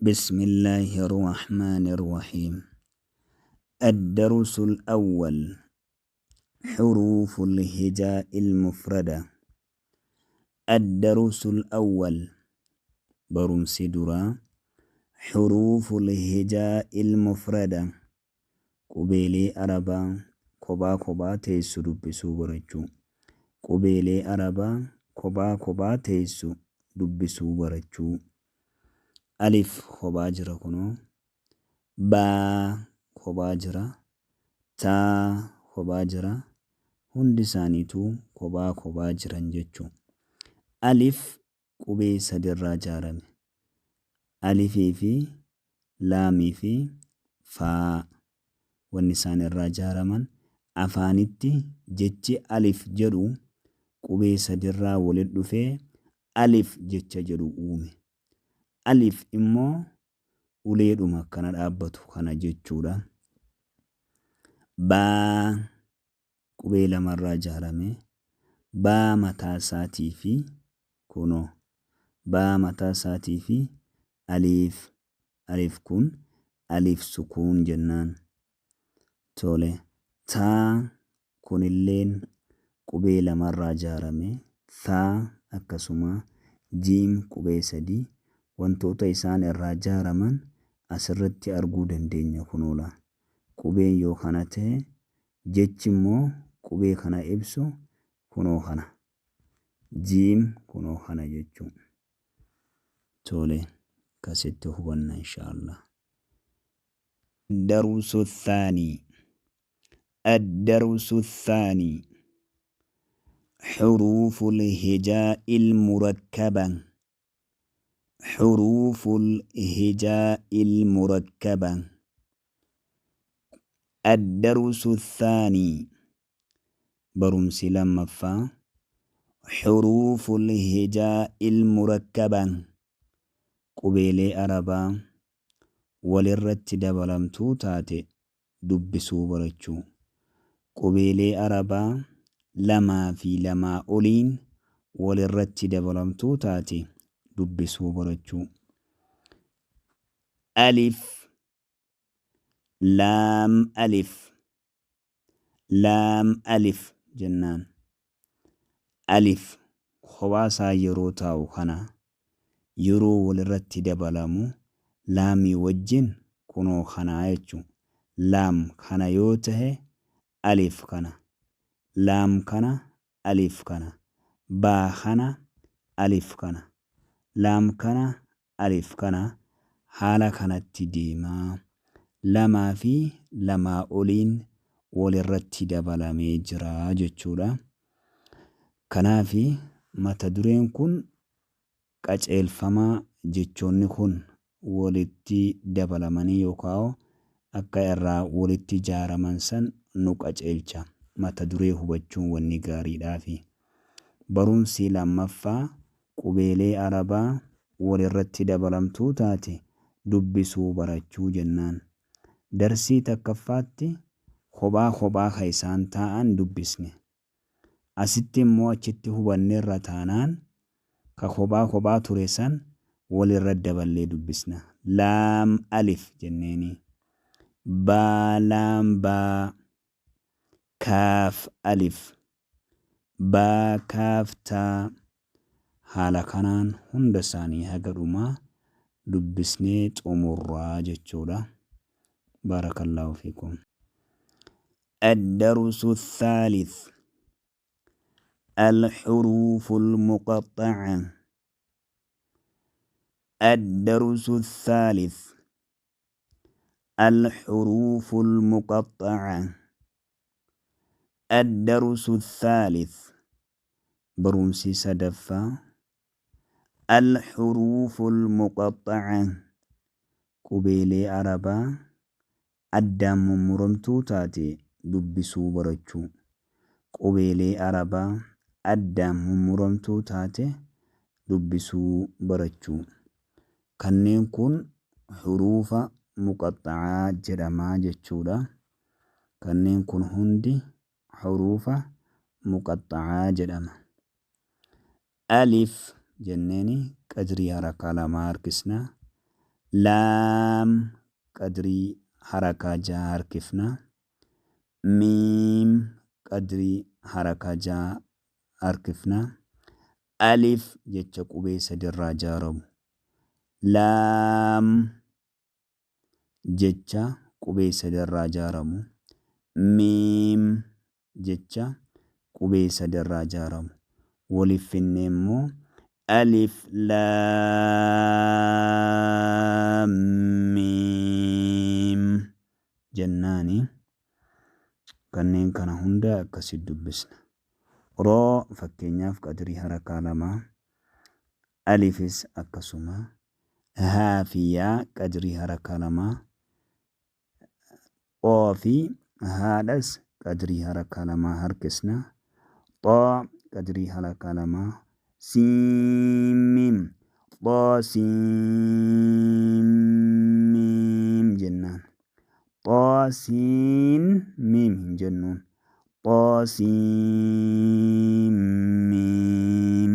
بسم الله الرحمن الرحيم. الدرس الأول: حروف الهجاء المفردة. الدرس الأول، barumsi duraa، حروف الهجاء المفردة، qubeelee Arabaa kophaa kophaa teessu dubbisuu barachuu. Qubeelee Arabaa kophaa kophaa teessu dubbisuu barachuu. Alif kophaa jira kunoo. Baa kophaa jira. Taa kophaa jira. Hundi isaaniituu kophaa kophaa jiran jechuu. Alif qubee sadirraa ijaarame. Alifii fi laamii fi faa wanni isaan irraa ijaaraman, afaanitti jechi alif jedhu qubee sadirraa walitti dhufee alif jecha jedhu uume. Alif immoo uleedhuma akkana dhaabbatu kana jechuudha. Baa qubee lamarraa ijaarame. Baa mataa isaatii fi kunoo baa mataa isaatii fi aliif. Alif kun alif sukuun jennaan. Tole, taa kunilleen qubee lamarraa ijaarame. Thaa akkasuma, jiim qubee sadii. Wantoota isaan irraa ijaaraman asirratti arguu dandeenya kunoola. Qubeen yoo kana ta'e, jechi immoo qubee kana ibsu kunoo kana. Jiim kunoo kana jechuu. Tole, akkasitti hubanna inshaallah. الدرس الثاني. الدرس الثاني: حروف الهجاء المركبة. حروف الهجاء المركبة. الدرس الثاني، barumsi lammaffaa، حروف الهجاء المركبة، qubeelee Arabaa walirratti dabalamtuu taate dubbisuu barachuu. Qubeelee Arabaa lamaa fi lamaa oliin walirratti dabalamtuu taate dubbisuu barachuu. Alif, laam, alif, laam, alif jennaan. Alif kophaa isaa yeroo taa'u kana, yeroo walirratti dabalamu laamii wajjin kunoo kanaa jechuu. Laam kana yoo tahe alif kana, laam kana, alif kana, baa kana, alif kana, laam kana, alif kana, haala kanatti deemaa. Lamaa fi lamaa oliin walirratti dabalamee jira jechuudha. Kanaafi mata dureen kun qaceelfama jechoonni kun walitti dabalamanii yookaan akka irraa walitti ijaaraman san nu qaceelcha. Mata duree hubachuun wanni gaariidhaafi. Barumsi lammaffaa qubeelee Arabaa walirratti dabalamtuu taate dubbisuu barachuu jennaan. Darsii takkaffaatti kophaa kophaa ka isaan taa'an dubbisne. Asitti immoo achitti hubanneerra taanaan ka kophaa kophaa ture san walirra daballee dubbisna. Laam alif jenneeni. Baa laam baa, kaaf alif, baa kaaf taa, haala kanaan hunda isaanii haga dhumaa dubbisnee xumurraa jechuudha. Baarakallaahu fiikum. الدرس الثالث: الحروف المقطعة. الدرس الثالث: الحروف المقطعة. الدرس الثالث، barumsi sadaffaa، الحروف المقطعة، qubeelee Arabaa addaan mummuramtuu taate dubbisuu barachuu. Qubeelee Arabaa addaan mummuramtuu taate dubbisuu barachuu. Kanneen kun huruufa muqaxxa'aa jedhamaa jechuudha. Kanneen kun hundi huruufa muqaxxa'aa jedhama. Alif jenneeni qadrii harakaa lamaa harkisna. Laam qadrii harakaa 6 harkifna. Miim qadrii harakaa 6 harkifna. Alif jecha qubee sadirraa ijaaramu. Laam jecha qubee sadirraa ijaaramu. Miim jecha qubee sadirraa ijaaramu. Waliif finnee immoo alif laam miim jennaani. Kanneen kana hunda akkasitti dubbisna. Roo fakkeenyaaf qadrii harakaa 2, alifis akkasuma, haa fi yaa qadrii harakaa 2, oo fi haadhas qadrii harakaa 2 harkisna. Xoo qadrii harakaa 2, siin miim, xoo siin miim jennaan. Xoo siin miim hin jennuun. Xoo siin miim.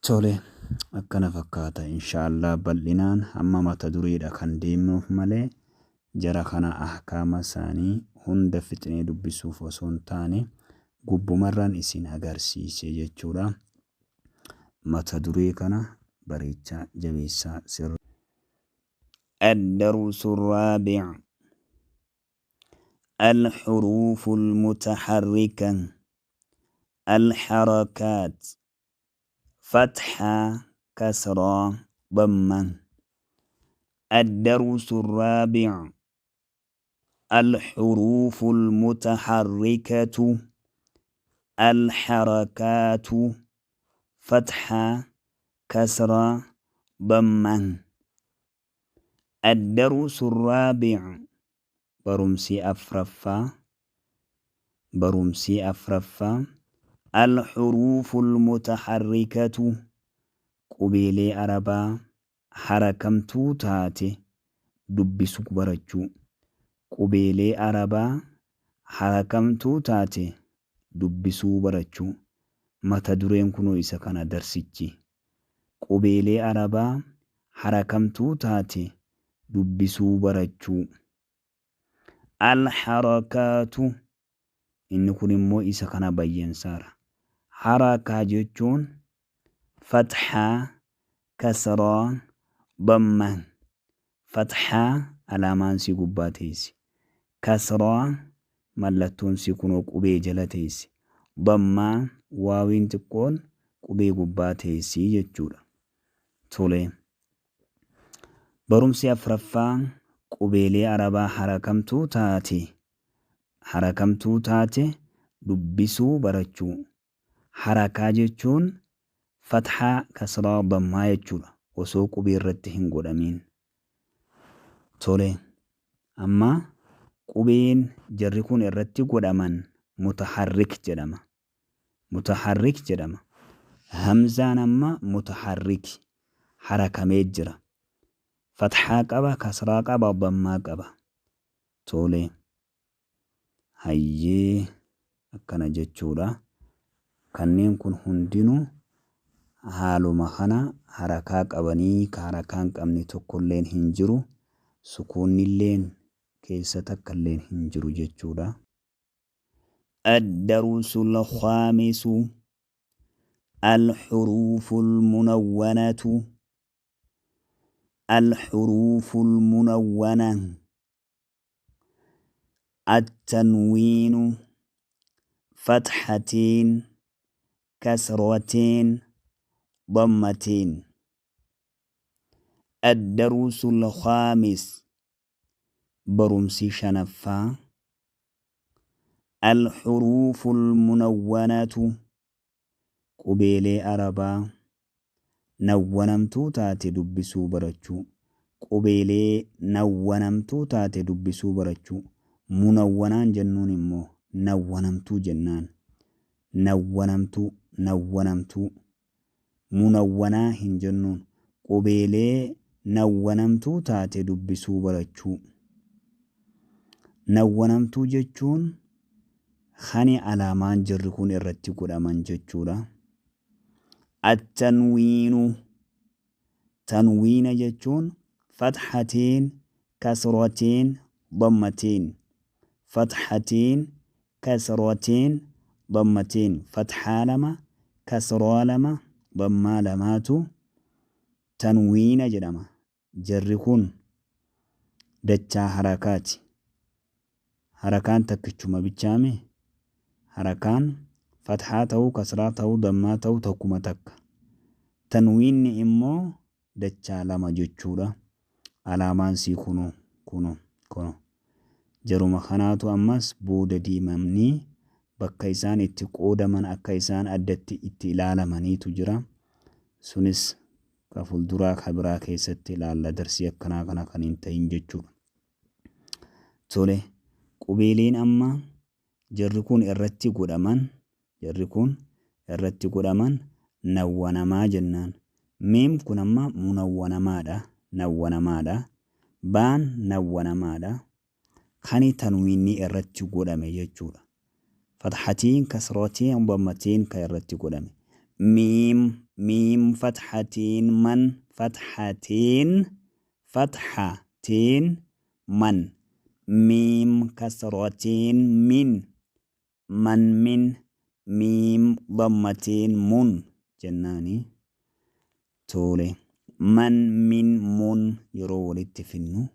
Tole, akkana fakkaata inshaallah bal'inaan hamma mata dureedha kan deemnuuf malee jara kana ahkaama isaanii hunda fixnee dubbisuuf osoo hin taane gubbumarraan isin agarsiise jechuudha. Mata duree kana bareechaa jabeessaa sirra. الدرس الرابع الحروف المتحركة الحركات فتحة كسرة ضمة. الدرس الرابع الحروف المتحركة الحركات فتحة كسرة ضمة. الدرس الرابع برمسي أفرفا برمسي أفرفا الحروف المتحركة قبيلي أربا حركمتو تاتي دبسو برجو قبيلي أربا حركمتو تاتي دبسو برجو متى درين كنو إسا كان درسيتي قبيلي أربا حركمتو تاتي dubbisuu barachuu. Alharakaatu inni kun immoo isa kana bayyansaara. Harakaa jechuun fatxaa, kasraa, damma. Fatxaa alaamaan si gubbaa teessi. Kasraa mallattoon si kunoo qubee jala teessi. Dammaa waawiin xiqqoon qubee gubbaa teessi jechuudha. Tole. Barumsi afraffaa qubeelee arabaa harakamtuu taate harakamtuu taate dubbisuu barachuu. Harakaa jechuun fatxaa kasraa dammaa jechuudha osoo qubee irratti hin godhamiin. Tole, amma qubeen jarri kun irratti godhaman mutaharrik jedhama. Mutaharrik jedhama. Hamzaan amma mutaharrik harakamee jira. Fatxaa qaba, kasraa qaba, dammaa qaba. Tole, hayyee akkana jechuudha. Kanneen kun hundinuu haaluma kana harakaa qabanii ka harakaa hin qabne tokkolleen hin jiru. Sukuunnilleen keessa takkalleen hin jiru jechuudha. الدرس الخامس الحروف المنونة الحروف المنونة التنوين فتحتين كسرتين ضمتين. الدرس الخامس برمسي شنفا الحروف المنونة قبيلي أربا نونمتو تاتي دبسو برچو قبيلي نونمتو تاتي دبسو برچو منونان جنون immoo nawwanamtuu jennaan. Nawwanamtuu nawwanamtuu munawwanaa hin jennuun qubeelee nawwanamtuu taate dubbisuu barachuu. Nawwanamtuu jechuun hani alaamaan jirri kun irratti godhaman jechuudha. Attanwiinu Tanwiina jechuun fathatiin, kasratiin, dammatiin. Fathatiin, kasratiin, dammatiin. Fathaa lama, kasraa lama, dammaa lamaatu tanwiina jedhama. Jarri kun dachaa harakaati. Harakaan takkichuma bichaame. Harakaan fathaa ta'uu, kasraa ta'uu, dammaa ta'uu tokkuma takka. Tanwiinni immoo dachaa lama jechuudha. Alaamaan sii kunoo kunoo kunoo. Jaruma kanaatu ammas booda deemamnii bakka isaan itti qoodaman akka isaan addatti itti ilaalamaniitu jira. Sunis ka fulduraa ka biraa keessatti ilaalla darsii akkanaa kana kan hin ta'in jechuudha. Tole qubeeleen amma jarri kun irratti godhaman jarri kun irratti godhaman nawwanamaa jennaan. Miim kun amma munawwanamaadha nawwanamaadha. Baan nawwanamaadha. Kani tanwiinni irratti godhame jechuudha. Fathatiin, kasratiin, dammatiin kan irratti godhame. Miim, miim fathatiin, man, fathatiin, fathatiin, man. Miim kasratiin, min, man min, miim dammatiin, mun jennaani. Tole. Man, min, mun yeroo walitti finnu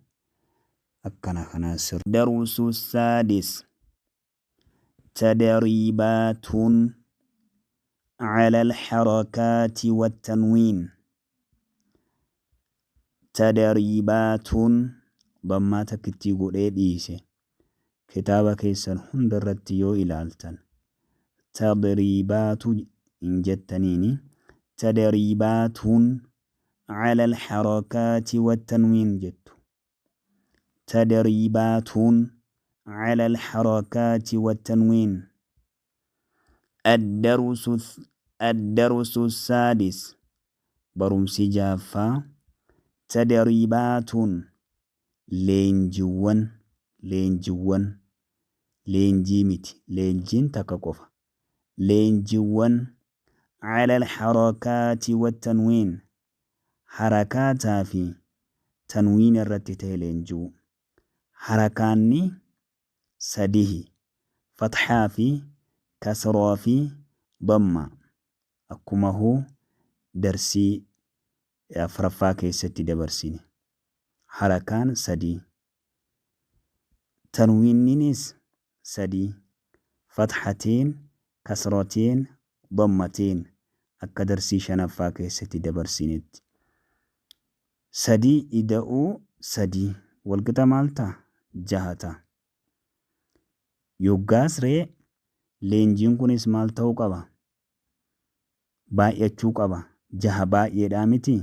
akkana kanaa sirri. Darusu saadis tadriibaatun ala alharakaati wattanwiin. Tadriibaatun dammaa takkittii godhee dhiise. Kitaaba keessan hunda irratti yoo ilaaltan tadriibaatu hin jettaniini. Tadriibaatun ala alharakaati wattanwiin jettu. Tadriibaatun ala alharakaati wattanwiin. الدرس السادس barumsi jaaffaa tadriibaatun leenjiiwwan leenjiiwwan leenjii miti leenjiin takka qofa leenjiiwwan ala alharakaati wattanwiin harakaataa fi tanwiin irratti ta'e leenji'u. Harakaanni sadihi fathaa fi kasraa fi damma akkuma huu darsii afraffaa keessatti dabarsine. Harakaan sadii. Tanwiinninis sadii. Fathatiin, kasratiin, dammatiin akka darsii shanaffaa keessatti dabarsinetti. Sadii ida'uu sadii walqixa maal ta'a? Jaha ta'a. Yoggaas ree leenjiin kunis maal ta'uu qaba? Baay'achuu qaba. Jaha baay'eedhaa miti?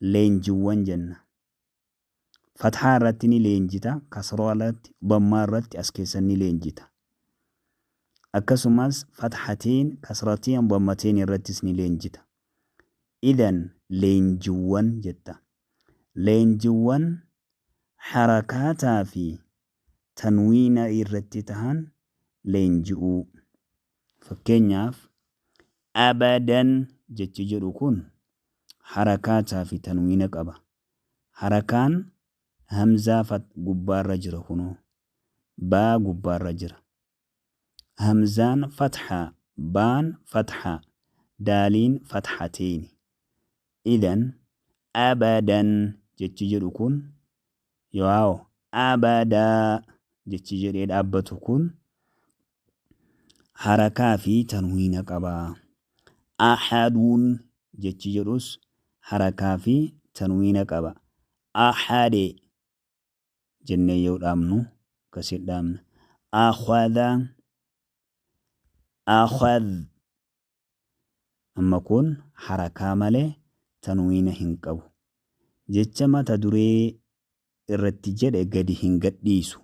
Leenjiiwwan jenna. Fathaa irratti ni leenjita, kasraa irratti, dammaa irratti as keessa ni leenjita. Akkasumas fathatiin, kasratiin, dammatiin irrattis ni leenjita. Idan leenjiiwwan jetta. Leenjiiwwan harakaataa fi tanwiina irratti tahan leenji'uu. Fakkeenyaaf abadan jechi jedhu kun harakaataa fi tanwiina qaba. Harakaan hamzaa gubbaarra jira kunoo. Baa gubbaarra jira. Hamzaan fathaa, baan fathaa, daaliin fathateeni. Idan abadan jechi jedhu kun yoo abadaa jechi jedhee dhaabbatu kun harakaa fi tanwiina qaba. Ahaduun jechi jedhus harakaa fi tanwiina qaba. Ahade jennee yoo dhaabnu akkasitti dhaabna. Akhadha, akhadh amma kun harakaa malee tanwiina hin qabu. Jecha mata duree irratti jedhe gadi hin gadhiisu.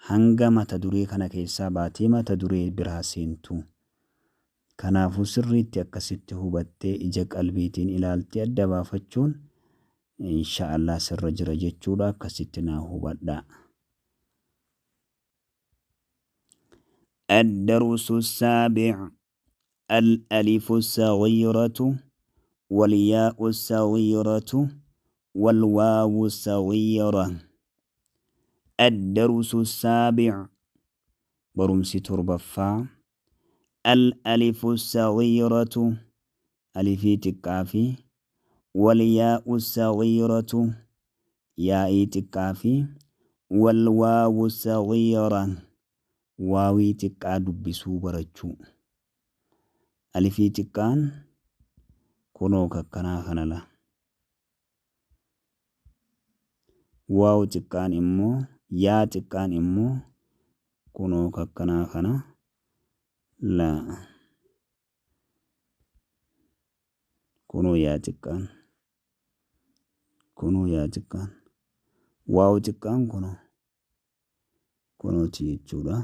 Hanga mata duree kana keessaa baatee mata duree biraa seentu. Kanaafuu sirriitti akkasitti hubattee ija qalbiitiin ilaaltee adda baafachuun insha Allah sirra jira jechuudha. Akkasitti naa hubadhaa. الدرس السابع الألف الصغيرة Walyaa'u sagiiratu walwaawu sagiira. Addarusu saabic, barumsi torbaffaa. Al-alifu sagiiratu, alifii xiqqaa fi walyaa'u sagiiratu, yaa'ii xiqqaa fi walwaawu sagiira, waawii xiqqaa dubbisuu barachuu. Alifii xiqqaan kunoo kakkanaa kana la. Waaw xiqqaan immoo, yaa xiqqaan immoo kunoo kakkanaa kana la. Kunoo yaa xiqqaan. Kunoo yaa xiqqaan. Waaw xiqqaan kunoo. Kunooti jechuudha.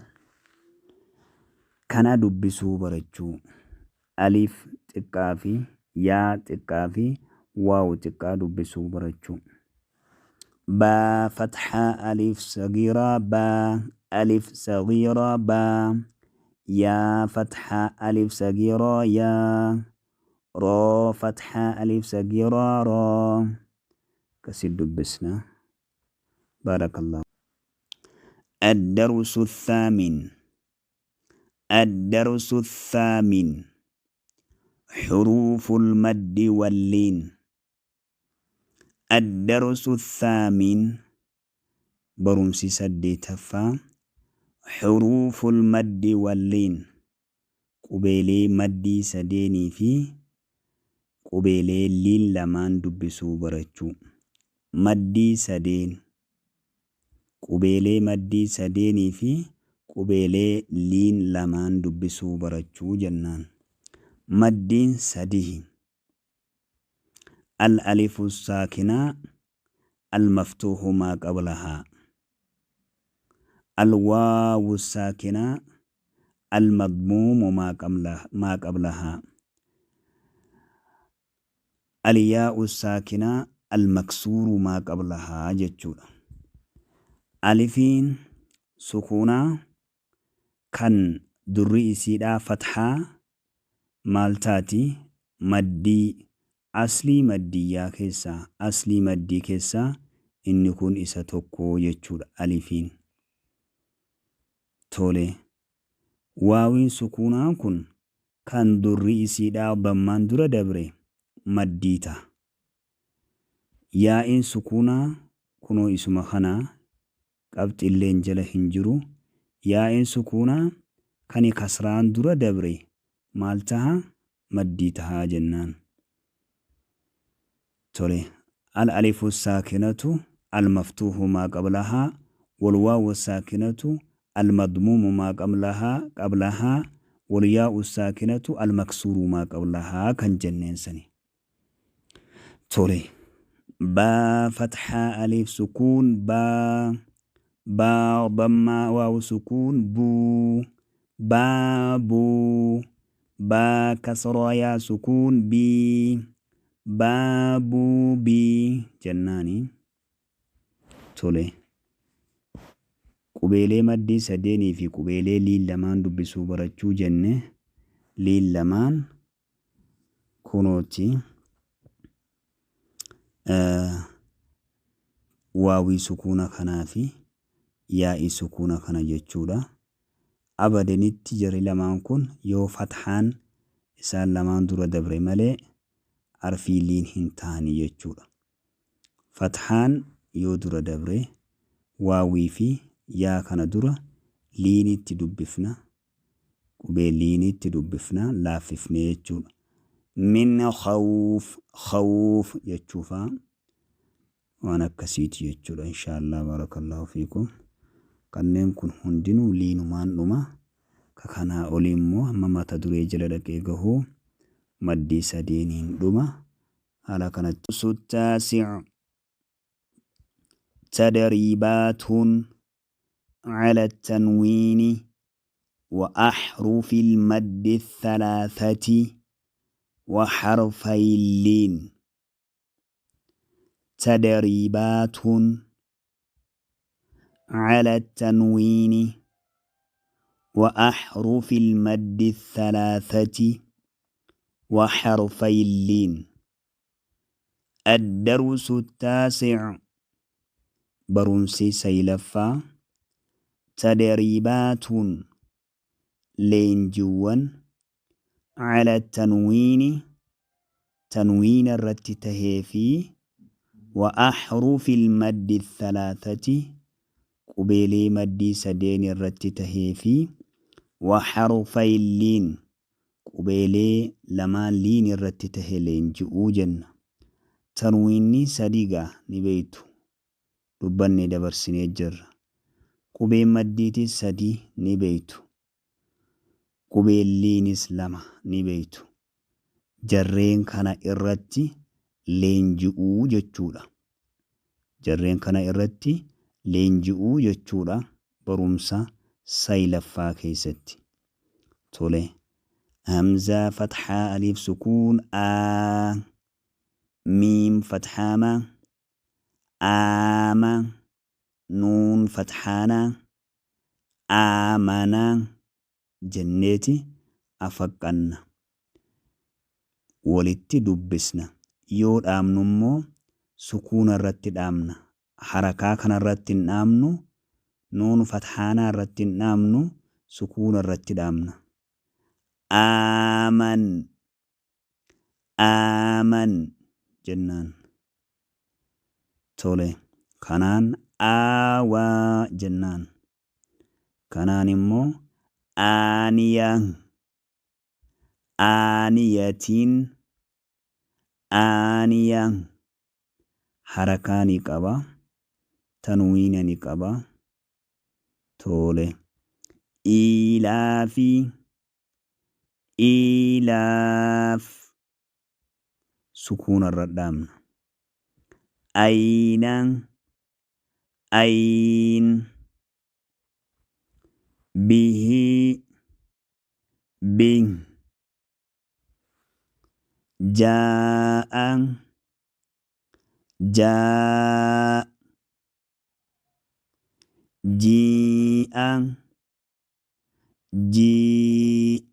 Kana dubbisuu barachuu. Alif xiqqaa fi yaa xiqqaa fi waaw xiqqaa dubbisuu barachuu. Baa fathaa alif sagiiraa baa alif sagiiraa baa yaa fathaa alif sagiiraa yaa roo fathaa alif sagiiraa roo akkasitti dubbisna. Baarakallahu. الدرس الثامن. الدرس الثامن: حروف المد واللين. الدرس الثامن، barumsi saddeetaffaa. حروف المد واللين، qubeelee maddii sadeenii fi qubeelee liin lamaan dubbisuu barachuu. Maddii sadeen, qubeelee maddii sadeenii fi qubeelee liin lamaan dubbisuu barachuu jennaan. Maddiin sadihi. Al-alifu saakinaa al-maftuuhu maa qablahaa. Al-waawu saakinaa al-madmuumu maa qablahaa. Al-yaa'u saakinaa al-maksuuru maa qablahaa jechuudha. Alifiin sukuunaa kan durri isiidhaa fathaa maal taati? Maddii aslii maddiyyaa keessaa, aslii maddii keessaa inni kun isa tokko jechuudha alifiin. Tole. Waawiin sukuunaa kun kan durri isiidhaa dammaan dura dabre maddii ta'a. Yaa'iin sukuunaa kunoo isuma kanaa qabxiilleen jala hin jiru. Yaa'iin sukuunaa kan kasraan dura dabre maal taha? Maddii tahaa jennaan. Tole. Al-alifu saakinatu al-maftuuhu maa qablahaa wal-waawu saakinatu al-madmuumu maa qablahaa wal-yaa'u saakinatu al-maksuuru maa qablahaa kan jenneen sani. Tole. Baa fathaa alif sukuun baa, baa dammaa waawu sukuun buu, baa buu, baa kasraa yaa sukuun bii, baa buu bii jennaani. Tole. Qubeelee maddii sadeenii fi qubeelee liin lamaan dubbisuu barachuu jenne. Liin lamaan kunooti. Waawii sukuuna kanaa fi yaa'ii sukuuna kana jechuudha. Abadanitti jarri lamaan kun yoo fathaan isaan lamaan dura dabre malee arfii liin hin ta'ani jechuudha. Fathaan yoo dura dabre waawii fi yaa kana dura liinitti dubbifna. Qubee liinitti dubbifna laaffifnee jechuudha. Min khawf, khawf jechuufaa waan akkasiiti jechuudha. Inshaallah barakallahu fiikum. Kanneen kun hundinuu liinumaan dhuma. Ka kanaa olii immoo hamma mata duree jala dhaqee gahuu maddii sadeeniin dhuma. Haala kanatti. Suttaasi' tadriibaatun ala tanwiini wa ahrufil maddi thalathati wa harfay liin. Tadriibaatun ala tanwiini wa ahrufil maddi thalathati wa harfay liin. Addarusu taasic, barumsi saylaffaa, tadriibaatun, leenjiiwwan, cala tanwiini, tanwiina irratti tahee fi wa axrufi lmaddi thalaathati, qubeelee maddii sadeen irratti tahee fi wa xarfay liin, qubeelee lamaan liin irratti tahe leenji'uu jenna. Tanwiinni sadigaa ni beeytu, dubbanne dabarsinee jirra. Qubeen maddiitis sadi ni beeytu. Qubeen liinis lama ni beeytu. Jarreen kana irratti leenji'uu jechuudha. Jarreen kana irratti leenji'uu jechuudha barumsa saylaffaa keessatti. Tole. Hamzaa fatxaa aliif sukuun aa, miim fatxaama, aama, nuun fatxaana, aamana jenneeti afaqqanna. Walitti dubbisna. Yoo dhaabnu immoo sukuuna irratti dhaabna. Harakaa kana irratti hin dhaabnu, nuun fatxaanaa irratti hin dhaabnu, sukuuna irratti dhaabna. Aaman, aaman jennaan. Tole. Kanaan aawaa jennaan. Kanaan immoo aaniya, aaniyatiin, aaniya. Harakaa ni qaba, tanwiina ni qaba. Tole. Iilaafi, iilaaf, sukuuna irra dhaabna. Ayna, ayn, bihi, bih, jaa'a, jaa, jii'a, jii.